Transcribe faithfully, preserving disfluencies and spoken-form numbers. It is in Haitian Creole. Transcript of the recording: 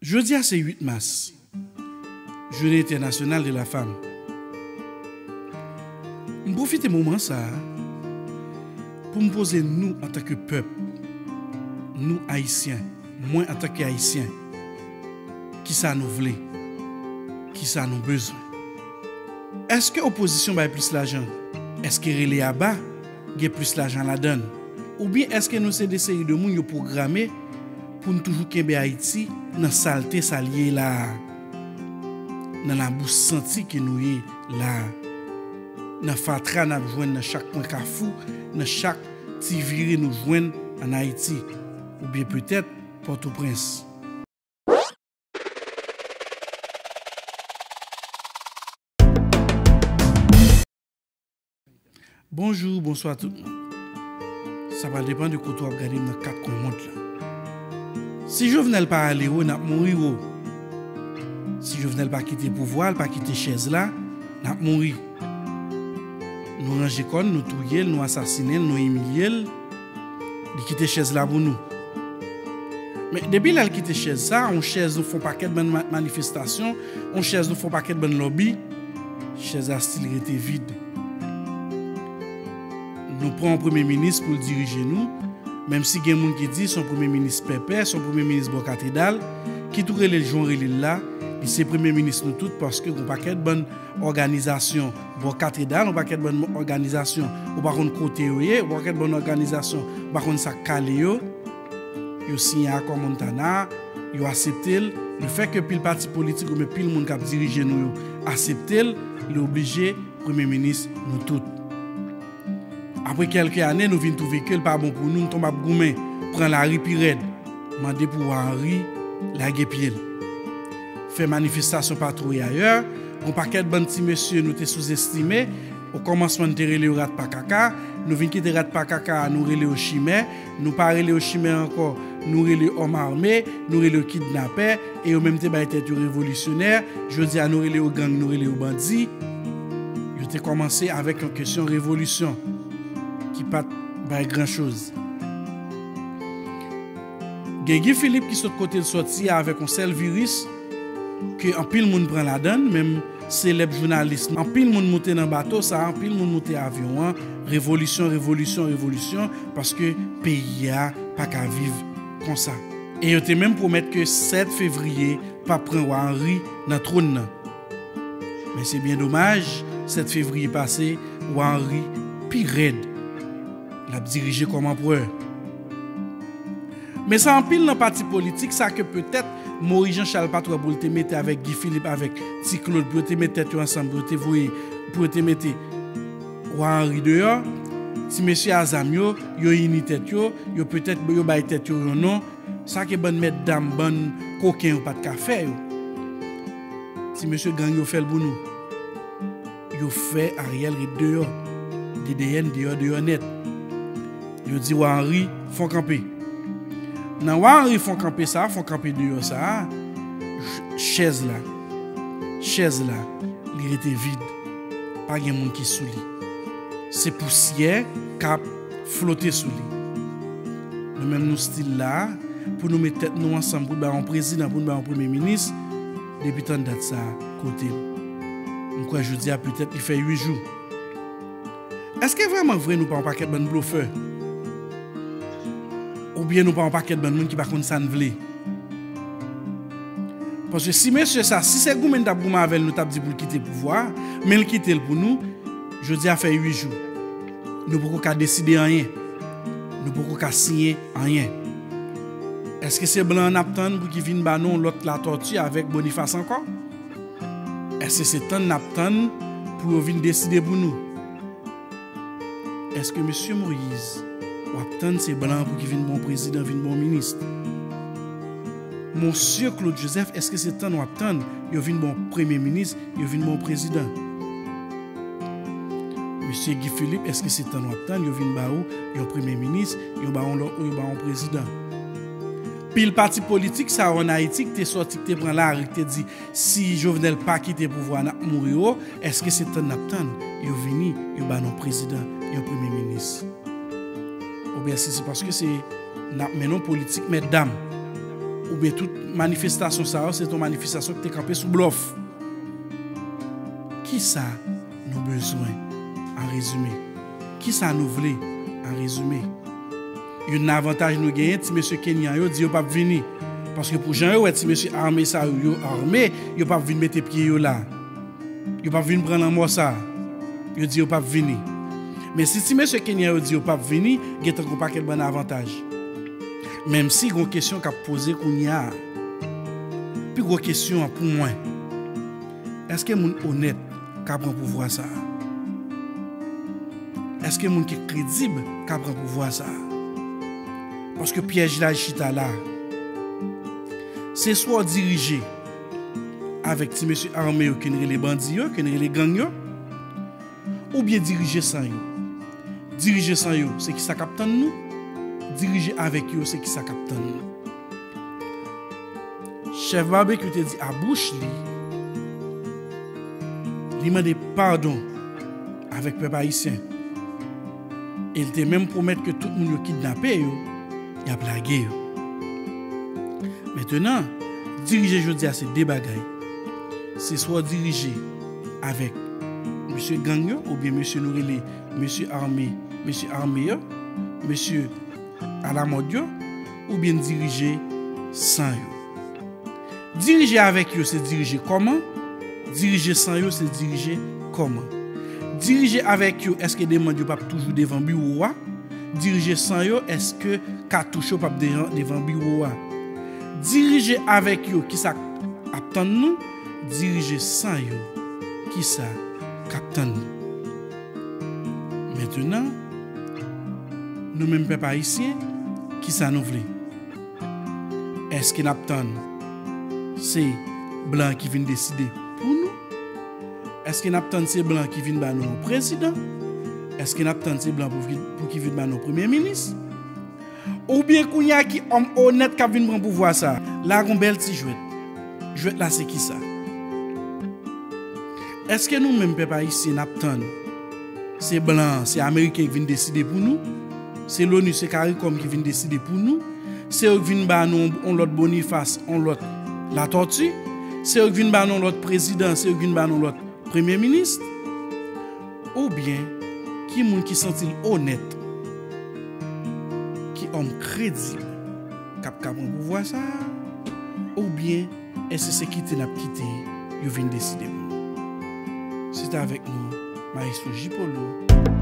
Jodi a se uit mas, Journée Internationale de la Femme. M pwofite moman sa a pou m poze nou antanke pèp, nou Ayisyen, mwen antanke Ayisyen, kisa nou vle, kisa nou bezwen. Èske opozisyon bay plis lajan? Èske rele a ba gen plis lajan ladan l? Oubyen èske nou se de seri de moun yo pwograme pou n toujou kenbe Ayiti nan salte sa l ye la a? Nan labou santi ke nou ye la a? Nan fatra n ap jwenn nan chak kwen kafou, nan chak ti vire nou jwenn ann Ayiti, oubyen petèt Pòtoprens. Bonjou, bonswa tout moun. Sa pral depann de kote w ap gade m nan kat kwen mond lan. Si Jovenel pa ale wo, n ap mouri wo. Si Jovenel pa kite pouvwa l, pa kite chèz la, n ap mouri. Nou ranje kò n, nou touye l, nou asasinen l, nou imilye l. Li kite chèz la pou nou. Men depi lè l kite chèz sa, yon chèz nou fè yon pakèt bann ma-, manifestasyon, yon chèz nou fè yon pakèt bann lòbi, chèz la still rete vid. Nou pran yon premye minis pou l dirije nou, menm si gen moun ki di se yon premye minis pèpè, se yon premye minis bò katedral, kit ou rele l jan w rele l la, li se premye minis nou tout paske yon pakèt bann òganizasyon bò katedral, yon pakèt bann òganizasyon ou pa konn kote yo ye, yon pakèt bann òganizasyon ou pa konn sa k kale yo, yo siyen akò Montana, yo aksepte l. Lefètke pil pati politik oubyen pil moun k ap dirije nou yo aksepte l, li oblije premye minis nou tout. Apre kèlke ane, nou vin twouve ke l pa bon pou nou, nou tonbe ap goumen, pran lari pi rèd. Mande pou Wa Henry lage pye l. Fè manifestasyon patou e ayè, yon pakèt bann ti mesye nou te souzestime, okòmansman n te rele yo rat pa kaka, nou vin kite rat pa kaka a, nou rele yo chimè, nou pa rele yo chimè ankò, nou rele yo òm ame, nou rele yo kidnapè, e yo menm te bay tèt yo revolisyonè, jodi a nou rele yo gang, nou rele yo bandi. Yo te kòmanse avèk yon kesyon revolisyon ki pa t bay gran choz. Gen Guy Philippe ki sot kote l sòti a avèk yon sèl viris ke anpil moun pran ladan l, menm selèb jounalis. Anpil moun moute nan bato sa, anpil moun moute avyon an. Revolisyon, revolisyon, revolisyon, paske peyi a pa ka viv konsa. E yo te menm pwomèt ke sèt fevriye p ap pran Wa Henry nan twòn nan. Men se byen domaj, sèt fevriye pase, Wa Henry pi rèd. L ap dirije kòm anperè. Men sa anpil nan pati politik sa ke petèt Moyiz Jan Chal pa t wè pou l te mete avèk Guy Philippe, avèk Ti Claude, pou yo te met tèt yo ansanm, pou yo te voye, pou yo te mete Wa Henry deyò, ti mesye a zam yo, yo ini tèt yo, yo petèt yo bay tèt yo yon non, sa ke bann mètdam, bann koken yo pa t ka fè yo. Ti mesye gang yo fè l pou nou. Yo fè Ariel ret deyò. D D N deyò, deyò nèt. Yo di Wa Henry fon kanpe. Nan Wa Henry fon kanpe sa, fon kanpe deyò sa, ch-, chèz la, chèz la, li rete vid. Pa gen moun ki sou li. Se pousyè k ap flote sou li. Nou menm nou still la, pou nou met tèt nou ansanm pou n bay yon prezidan, pou n bay yon premye minis, depi tann dat sa, kote l? M kwè jodi a petèt li fè uit jou. Èske vrèman vre nou pa yon pakèt bann blofè? Oubyen nou pa yon pakèt bann moun ki pa konn sa n vle? Paske si mesye sa, si se goumen n t ap goumen avè l, nou t ap di pou l kite pouvwa a, men l kite l pou nou, jodi a fè uit jou. Nou poko ka deside anyen. Nou poko ka siyen anyen. Èske se blan an n ap tann pou ki vin ba nou yon lòt Latòti avèk Boniface ankò? Èske se tann n ap tann pou yo vin deside pou nou? Èske mesye Moyiz, w ap tann se blan an pou ki vin bon prezidan, vin bon minis? Monsye Claude Joseph, èske se tann w ap tann yo vin bon premye minis, yo vin bon prezidan? Mesye Guy Philippe, èske se tann w ap tann yo vin ba ou yon premye minis, yo ba ou lò-, yo ba ou yon prezidan? Pil pati politik sa yo ann Ayiti ki te sòti, ki te pran lari, ki te di, si Jovenel pa kite pouvwa a, n ap mouri wo, èske se tann n ap tann yo vini, yo ba nou prezidan, yon premye minis? Oubyen èske se paske se n ap mennen yon politik mètdam? oubyen tout manifestasyon sa yo, se te yon manifestasyon ki te kanpe sou blòf. Kisa nou bezwen, an rezime? Kisa nou vle, an rezime? Youn nan avantaj nou genyen, ti mesye Kenyan yo di yo p ap vini. Paske pou jan yo wè ti mesye ame sa yo, yo ame, yo p ap vin mete pye yo la. Yo p ap vin pran lanmò sa. Yo di yo p ap vini. Men si ti mesye Kenyan yo di yo p ap vini, gen tankou pakèt bann avantaj. Menm si gon kesyon k ap poze kounye a, pi gwo kesyon an pou mwen, èske moun onèt ka pran pouvwa sa a? Èske moun ki kredib ka pran pouvwa sa a? Paske pyèj la chita la. Se swa w dirije avèk ti mesye ame yo ke n rele bandi yo, ke n rele gang yo, oubyen dirije san yo. Dirije san yo, se kisa k ap tann nou? Dirije avèk yo, se kisa k ap tann nou? Chèf Babekyou te di a bouch li, li mande padon avèk pèp ayisyen. E l te menm pwomèt ke tout moun yo kidnape yo, y ap lage yo. Mentenan, dirije jodi a se de bagay. Se swa w dirije avèk mesye gang yo, oubyen mesye nou rele mesye ame, mesye ame yo, mesye alamòd yo, oubyen dirije san yo. Dirije avèk yo se dirije kòman? Dirije san yo se dirije kòman? Dirije avèk yo, èske demann yo p ap toujou devan biwo a? Dirije san yo, èske katouch yo p ap devan, devan biwo a? Dirije avèk yo, kisa k ap tann nou? Dirije san yo, kisa k ap tann nou? Mentenan, nou menm pèp ayisyen, kisa nou vle? Èske n ap tann se blan ki vin deside pou nou? Èske n ap tann se blan ki vin ba nou yon prezidan? Èske n ap tann se blan pou, vin- pou ki vin ba nou premye minis? Oubyen kounye a ki òm onèt k ap vin pran pouvwa sa a? La gon bèl ti jwèt. Jwèt la se kisa? Èske nou menm pèp ayisyen n ap tann se blan, se ameriken ki vin deside pou nou? Se loni, se karikòm ki vin deside pou nou? Se yo k vin ba nou yon lòt Bonifas, yon lòt Latòti? Se yo k vin ba nou yon lòt prezidan, se yo k vin ba nou yon lòt premye minis? Oubyen, ki moun ki santi l onèt, ki òm kredib k ap ka pran pouvwa sa a? Oubyen, èske se kite n ap kite yo vin deside pou nou? Se t avèk nou, Maestro J Polo.